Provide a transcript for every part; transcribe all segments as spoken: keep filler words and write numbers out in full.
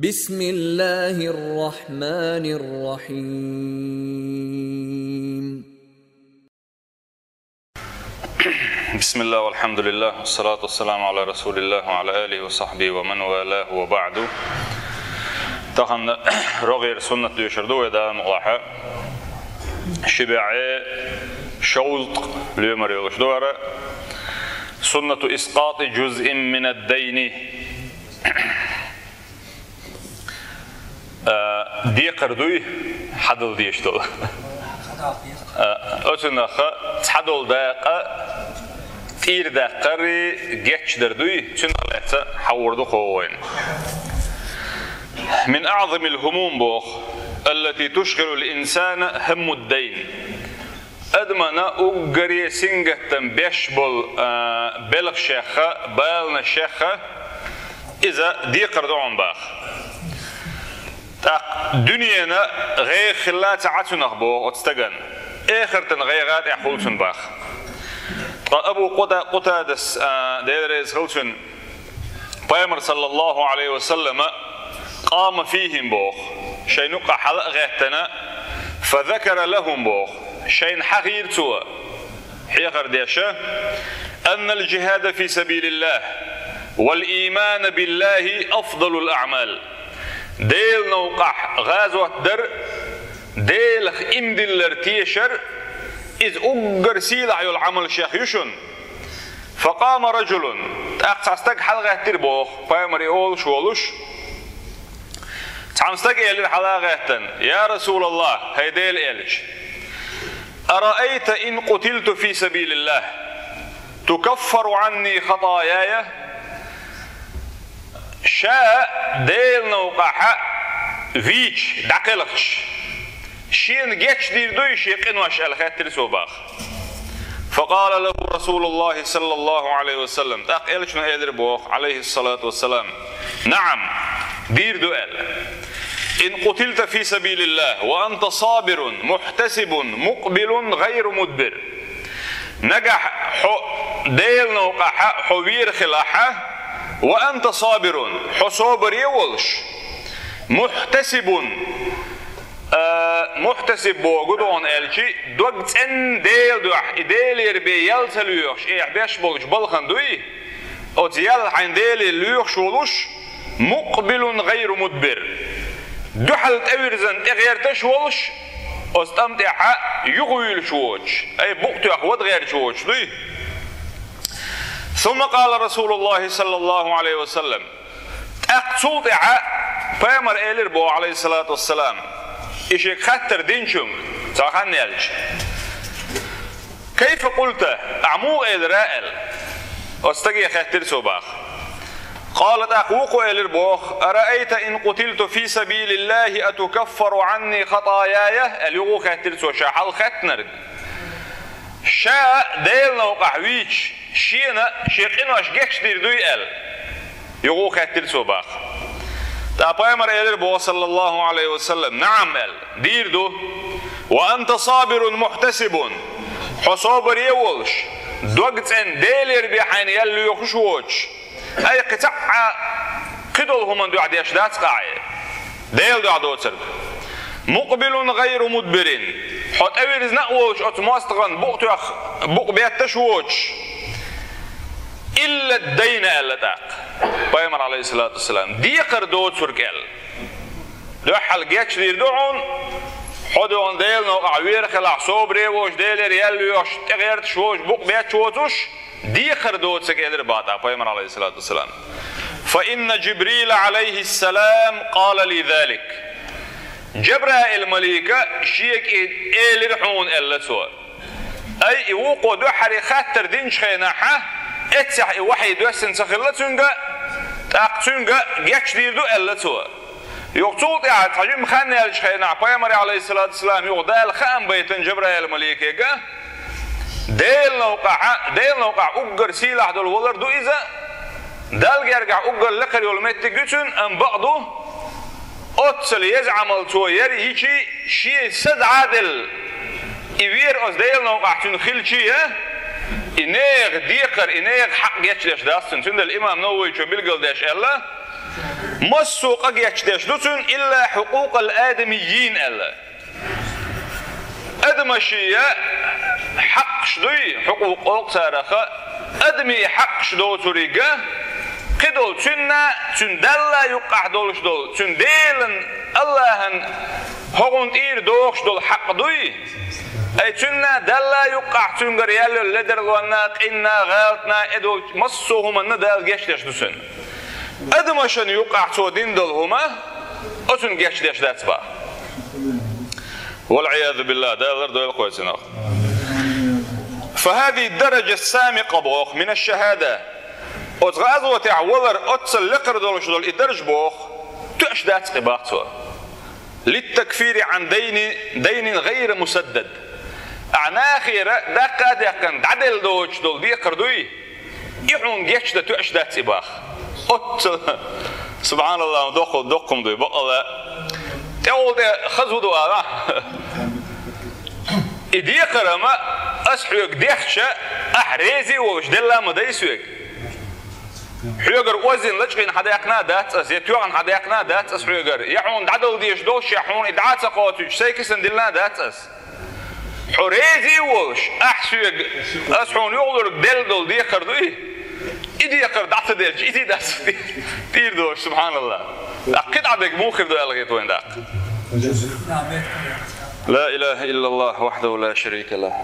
بسم الله الرحمن الرحيم. بسم الله والحمد لله والصلاة والسلام على رسول الله وعلى آله وصحبه ومن والاه وبعد. Тахан рогӀера суннат доьшур ду вай, Дала мукъалахь. Ши бӀаьи шовзткъа лоьмар йолуш ду хӀара. سنة إسقاط جزء من الدين. А, декхар дуй, хьадала дезаш долу. А, оцунах цхьадолу дакъа тӀийрдаккхарий, гечдар дуй, цуьнах лаьцна хьахор ду кху вайна. من أعظم الهموم боху, التي تشغل الإنسان هم الدين. Адамана уггаре сингаттам беш болу, а, белхашехха, баланашехха, иза декхар ду хьуна баха. ТӀаккха дуьненан гӀайгӀа хилла ца Ӏа цунах боху оцу стагана, эхартан гӀайгӀа тӀехь хуьлу цунна баха. Ткъа Абу Къута-, Къутадас, а, Дела реза хуьлу цунна, Пайхамар, саллаллаху Ӏалайхи ва саллама, قام فيهم боху, шайна юккъахь хьала а гӀеттана, فذكر لهم боху, шайна хьахийра цо, хьехар деш, أن الجهاد في سبيل الله والإيمان بالله أفضل الأعمال. Делан новкъахь гӀазот дар, Делах иман диллар тешар, иза уггар сийлахь йолу Ӏамалшех ю шуна. فقام رجل, тӀаккха цхьа стаг хьалагӀеттира боху, пайхамар и олуш волуш. Цхьана стага элира хьалагӀеттана: يا رسول الله, хӀай Делан элча, أرأيت إن قتلت في سبيل الله تكفر عني خطاياي؟ Ша Делан новкъахь вийча, дӀакхелхича, шена гечдийр дуй шен къинош аьлла хаьттира цо баха. فقال له رسول الله صلى الله عليه وسلم, тӀаккха элчано элира боху, Ӏалайхиссалату вассалам: نعم, дийр ду аьлла. إن قتلت في سبيل الله وأنت صابر محتسب مقبل غير مدبر. Нагахь хьо Делан новкъахь хьо вер хилахь, وأنت صابر, хьо собаре волуш, محتسب, а, мухьтасиб боху гу догӀун аьлчи, дог цӀенна Делан дуьхьа, и Делера бен ял ца лоьхуш, эхь беш болчу балхана дуй, оцу ял хьайн Деле лоьхуш волуш, مقبل غير مدبر. Дуьхьал тӀевирзина тӀегӀерташ волуш, оцу тӀам тӀехь юхавуьйлуш воцуш, ай, букъ тоьхна вада гӀерташ воцуш дуй. ثم قال رسول الله صلى الله عليه وسلم. ТӀаккха цул тӀаьхьа пайхамар элира боху, Ӏалайхиссалату вассалам, и шега хаттар динчунга, цхьа хан яьлча: كيف قلت, ахь муха элира аьлла. Оцу стаге хаьттира цо баха. قال, тӀаккха вукхо элира боху: أرأيت إن قتلت في سبيل الله أتكفر عني خطاياي؟ Аьлла, юха хаьттира цо ша хьалха хаьттинарг. Ша Делан новкъахь вийча, шена шен къинош гечдийр дуй аьлла, юха хаьттира цо баха. ТӀаккха пайхамар элира боху, саллаллаху Ӏалайхи ва саллам: نعم, аьлла, дийр ду. وأنت صابر محتسب, хьо собаре волуш, дог цӀенна Делера бен хьайна ял лоьхуш воцуш. Ай, кхин цхьа а кхидолу хӀуманна дуьхьа деш дац-кх ахь и, Делан дуьхьа доцург. مقبل غير مدبر, хьо тӀевирзина а волуш оцу мостагӀан букъ тоьхна, букъ бетташ а воцуш. إلا الدين, аьлла тӀаккха пайхамар, Ӏалайхиссалату вассалам, декхар доцург аьлла. Дуьххьал гечдийр ду хьуна, хьо догӀун Делан новкъахь вер хилахь, собаре волуш, Делера ял лоьхуш, тӀегӀерташ волуш, букъ бетташ воцуш, декхар доцург, элира баха тӀаккха пайхамар, Ӏалайхиссалату вассалам. فإن جبريل عليه السلام قال لي ذلك. Жабраил малика шега и элира хьуна, аьлла цо. Ай, и вукхо дуьххьара хаттар динчу хенахь, эццехь и вахьий доьссина ца хилла цуьнга, тӀаккха цуьнга гечдийр ду, аьлла цо. Юха цул тӀаьхьа цхьа жимма хан яьллачу хенахь пайхамаре, Ӏалайхиссалату вассалам, юха Дала хаам байтина Жабраил маликега, Делан новкъахь, Делан новкъахь уггар сийлахь долу валар ду иза, Далла гергахь уггар лекхар йолу меттиг ю цуьнан, амма бакъ ду, оццул еза Ӏамал цо яр йичи, шен са дӀа а делла, и вер оцу Делан новкъахь цуьнан хилчи а, и нехан декхар, и нехан хьакъ гечдеш дац цуьнан. Цундела имам Нававичо билгалдеш аьлла: Массо а къа гечдеш ду цуьнан, илла хьукъукъал адамиййин аьлла. Адамашия хьакъаш дуй, хьукъукъ олу цараха, адамийн хьакъаш доцуриг а, кхидолу цуьнан, цуьнан Далла юккъахь долуш долу, цуьнан Делан, Аллахьан хӀокхунна тӀера догӀуш долу хьакъ дуй. Ай цуьнан Далла юккъахь цуьнгара ял йолу ледарлонна, къинна, гӀалатна, и долчу массо а хӀуманна Дала гечдеш ду цуьнан. Адамашна юккъахь цо дина долу хӀума, оцунна гечдеш дац боху. Вал-Ӏиязу биллахӀ, Дала лардойла кхойцинах. Фа хӀазихӀи даража самикъа боху, мина шахӀада. Оцу гӀазотехь валар оццал лекхара долуш долу и дарж боху, тоьаш дац кхин боху цо. Литтакфири Ӏан дайни, дайнин гӀайра мусаддад. Ахьа нахера даккха а даьккхина дӀаделла доцуш долу декхар дуй, и хьуна гечдан тоьаш дац и боху. Оццал, субхьаналлахӀ, доккха, доккха хӀума дуй, бакъалла. ТӀехула тӀе хаза хӀун ду ала? И декхар ма ас хьоьга дехча, ахь реза а волуш делла ма дай соьга. Хьоьгара оззина лачкъийна хьан даьккхина а дац ас, я тоьхна хьан даьккхина а дац ас хьоьгара, я хьуна дӀадала дезаш долуш, я хьуна и дӀа а ца кхочуьйтуш, сайн кисана диллина а дац ас. Хьо реза а волуш, ахь соьга, ас хьуна юкъалург делла долу декхар дуй, и декхар дӀа ца делча, иза а дац тӀера долуш, субхьаналлахӀ. ТӀаккха кхин дӀа дерг муха хир ду аьлла хета вайна тӀаккха? Ла илахӀа иллаллахӀ вахьдахӀу ла шарика лахӀ.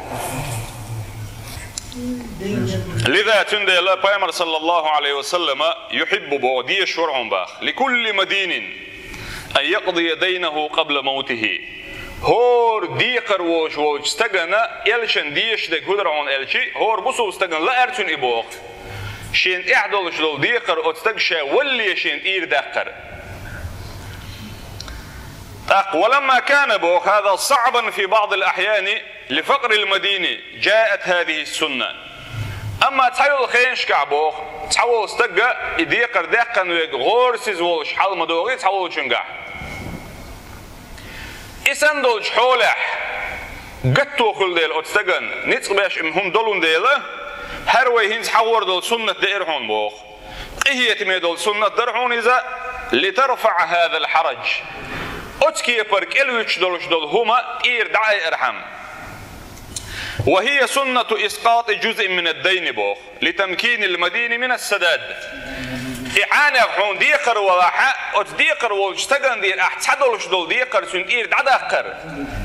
Лиза, цундела Пайхамар, саллаллахӀу Ӏалайхи ва саллама, юхьиббу боху, дезаш вара хьуна боху, ликулли мадинин ан якъдия дайнахӀу къабла мавтихӀи. ХӀора декхар волуш волчу стагана элчан дезаш дерг хӀун дара хьуна аьлча, хӀора бусулба стагана лаьара цуьнан и боху. Шена тӀехь долуш долу декхар оцу стага ша валале шена тӀера даккхар. ТӀаккха, ва ламма кана боху, хӀаза саӀбан фи баӀдил ахьяни, лифакърил мадини, джаат хӀазихӀи сунна. Амма цхьайолу хенашкахь боху, цхьаволу стага и декхар даьккхина верг гӀорасиза волуш хьал ма догӀий цхьаволчуьнгахь. И санна долчу хьолехь, гатто хуьлу дела оцу стагана, ницкъ беш и хӀума долун дела, хӀара вай хӀинца хьахор долу суннат деара хьуна боху. Къинхетаме долу суннат дара хьуна иза, литарфаӀа хӀазал хьарадж. Оцу кепара кӀелвуьтуш долуш долу хӀума тӀера дӀаайархьама. Ва хӀия суннату искъати джузъин минад дайни боху, литамкинил мадини минас садад. И Ӏанех хьуна декхар валахьа, оцу декхар волчу стагана дийр ахь цхьадолуш долу декхар цуьнан тӀера дӀадаккхар.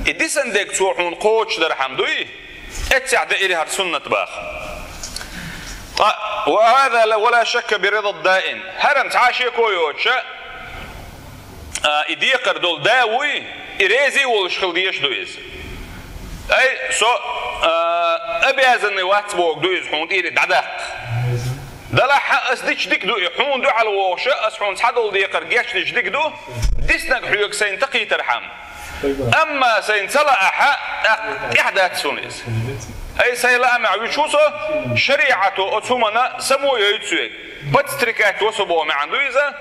И дисан дерг цо хьуна кхочушдархьама дуй? Эццехь деира хӀара суннат боху. Ткъа, ва хӀаза ла, ва ла шакка би рида даин. ХӀара-м цхьа а шеко йоцуша, а, и декхар долу да вуй, и реза а волуш хила дезаш ду иза. Ай, со, а, обязанный вац боху ду иза хьуна тӀера дӀадаккха. Далахьа ас дича дика ду и, хьуна дуьхьал вогӀуша, ас хьуна цхьадолу декхар гечдича дика ду, диснарг хьоьга сайна такхийтархьама. Амма сайна ца лаахьа, тӀаккха тӀехь дац суна иза. Ай, сайн лаамехь вуьтуш ву со, шариӀато оцу хӀуманна само йойту соьга. Подстрекать во со боху маьӀна ду иза.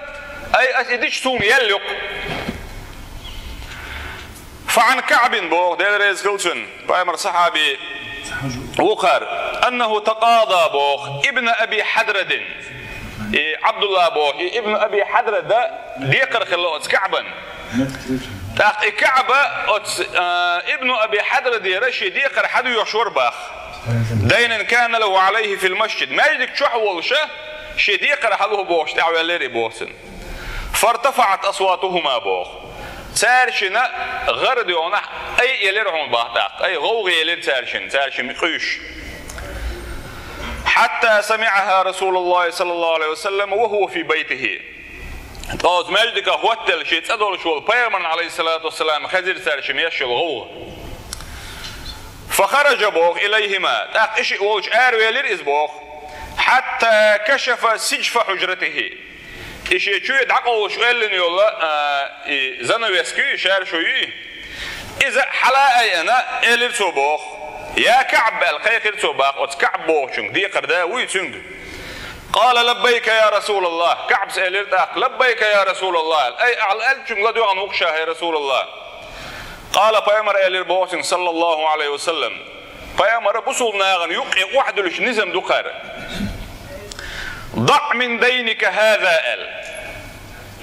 Ай, ас и дича суна ял юкъ. Фа Ӏан КаӀбин боху, Дела реза хила цунна, пайхамар сахьаби ву кхара, аннаху такъада боху, ибн Аби Хьадрадин. И Абдулла боху, и ибн Аби Хьадрада декхар хилла оцу КаӀбан. ТӀаккха и КаӀба оцу, а, ибн Аби Хьадрадера шен декхар хьадоьхуш вара боху. Дайнан кана лаху Ӏалайхи фил масджид. Маьждиг чохь волуша, шен декхар хьалуха бохуш тӀаьхьаваьллера и боху цунна. ФартафаӀат асватухума боху. Цаьршина гӀара доьгӀнахь ай элира хьуна боху тӀаккха. Ай, гӀовгӀа елира цаьршина, цаьршина къуьйсуш. Хьатта самиӀаха Расулуллахи саллаллаху Ӏалайхи ва саллам ва хӀува фи байтихи. Ткъа оцу маьждигах хӀоттаелла шен цӀа долуш волу пайхамарна, Ӏалайхиссалату вассалам, хезира цаьршина еш йолу гӀовгӀа. Фахараджа боху илайхима. ТӀаккха и шиъ волчу аравелира иза боху. Хьатта кашафа сиджфа хьуджратихи. И шен чоь дӀакъовлуш оьллина йолу, а, и занавеска ю, и шаршу ю. Иза хьала а айъина, элира цо боху. Я КаӀб, аьлла кхайкхира цо боху оцу КаӀб бохучуьнга, декхар да вуй цуьнга. Къала: «Лаббайка, я Расулаллах». КаӀбас элира тӀаккха: «Лаббайка, я Расулаллах». Ай, ахьа аьллачуьнга ладоьгӀна ву-кх ша, хӀай Расулаллах. Къала, пайхамар элира боху цуьнга, саллаллаху Ӏалайхи ва саллам. Пайхамара бусулба нахана юккъе охьадуьллуш низам ду кхара. «ДаӀ мин дайника хӀаза», аьлла.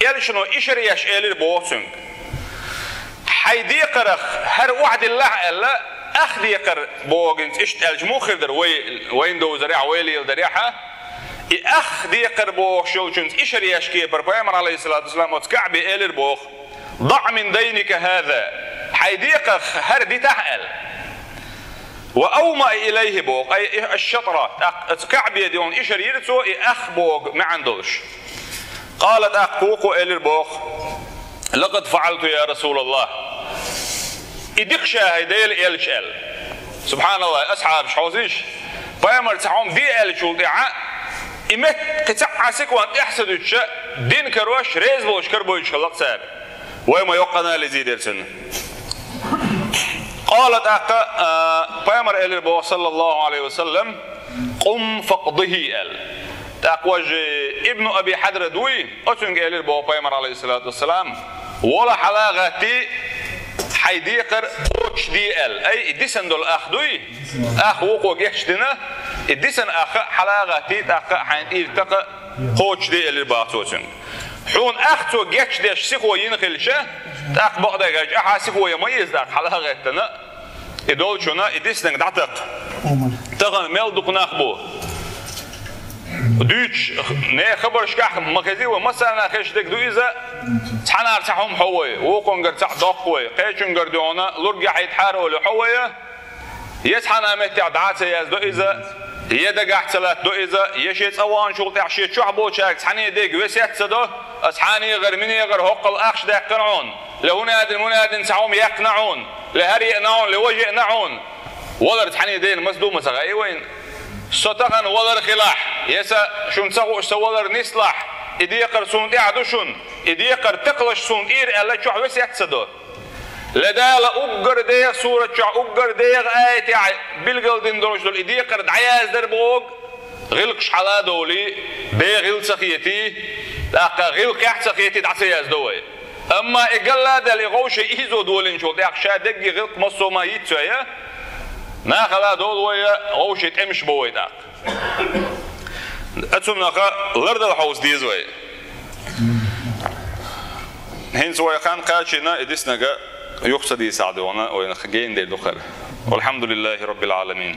Элчано ишар еш элира боху цуьнга: «Хьайн декхарах хӀара охьадиллахь», — аьлла, ах декхар боху, иштта аьлча муха хир дара, вай, вайна довзарехь, вай леладарехь а? И ах декхар бохуш йолчуьнца ишар еш кепара пайхамар, алейхиссалату вассалам, оцу КаӀбе элира боху: «ДаӀ мин дайника хӀаза», хьайн декхарх хӀара дитахь аьлла. «Ва авмаъ илайхи», боху, ай, и аш-шатра, тӀаккха оцу КаӀбе дегӀана ишар йира цо, и ах боху маьӀна долуш. Къала, тӀаккха вукхо элира боху: «Лакъад фаъалту, я Расулаллах». И дика ша, хӀай Делан элча, аьлла. Субханаллах, асхьабаш, хьовсийша, пайхамар цхьа хӀума де аьллачул тӀаьхьа, и метта кхин цхьа а сихонна тӀаьхьа ца дуьтуш, дина карош, реза болуш карабойтуш хилла-кх цара. Вай ма йоккха анализ йийр яра цуьнан. Къала, тӀаккха, а, пайхамар элира боху, саллаллаху алейхи ва саллам: «Къум факъдихи», — аьлла. ТӀаккха важа Ибну Аби Хьадрат вуй, оцуьнга элира боху пайхамар, алейхиссалату вассалам: «Вала, хьала а гӀаттий, хьайн декхар кхочушде», — аьлла. Ай, и дисина долу ах дуй, ах вукхо гечдина, и дисина ах хьала а гӀаттий, тӀаккха хьайн тӀера такха кхочушде, элира боху цо цуьнга. Хьуна ах цо гечдеш сихо йина хилча, тӀаккха бакъдерг аьлча, ахьа сихо ян ма еза тӀаккха хьала а гӀеттина, и долчунна и диснарг дӀатакха. Тахана мел дукха нах бу. Дуьйцуш, нехан хабаршкахь ма хезий вай, массарна хезаш дерг ду иза, цхьанхьара цхьа хӀума хьо вай, вукхуьнгара цхьаъ доккху вай, кхечуьнгара дуьхьал лург яхьийтахьара олий хьо вай, я цхьана а меттехь дӀа а ца яздо иза, я дагахь ца латтадо иза, я шен цӀа вахначул тӀаьхьа шен чохь болчаьрга цхьанне дерг весет ца до, ас хьанегӀар, минегӀар хӀоккхул ахча даьккхина хьуна, ле хӀунадина, мунадина цхьа хӀума яьккхина хьуна, ле хӀара еана хьуна, ле важа еана хьуна. Валар цхьанне дена маса ду ма ца хаьий вайна. Со тахана валар хилахь, я сан шуна ца хууш сан валар нислахь, и декхар суна тӀехь ду шуна, и декхар такхалаш суна тӀера аьлла чохь весет ца до. Ле Дала уггар дегӀан сурат чохь, уггар дегӀан аятехь билгалдина долуш долу и декхар дӀаяздар боху, гӀиллакхаш хьала а довлий, бен гӀилла ца хетий, тӀаккха гӀиллакхехь а ца хетий, дӀа ца яздо вай. Амма и галла а даьлла, и гӀовший ийзо долийначул тӀаьхьа ша дегге гӀиллакх массо а ма йиц вай, нахала а довла вай, гӀовший тӀемаш бо вай тӀаккха. Цунах лардала хьовса деза вай. ХӀинца вай хан кхачийна, и диснарг юха ца дийцахь дуьйна, вайна гена дер ду хӀара. Валхьамдулиллахи Раббил Ӏаламин.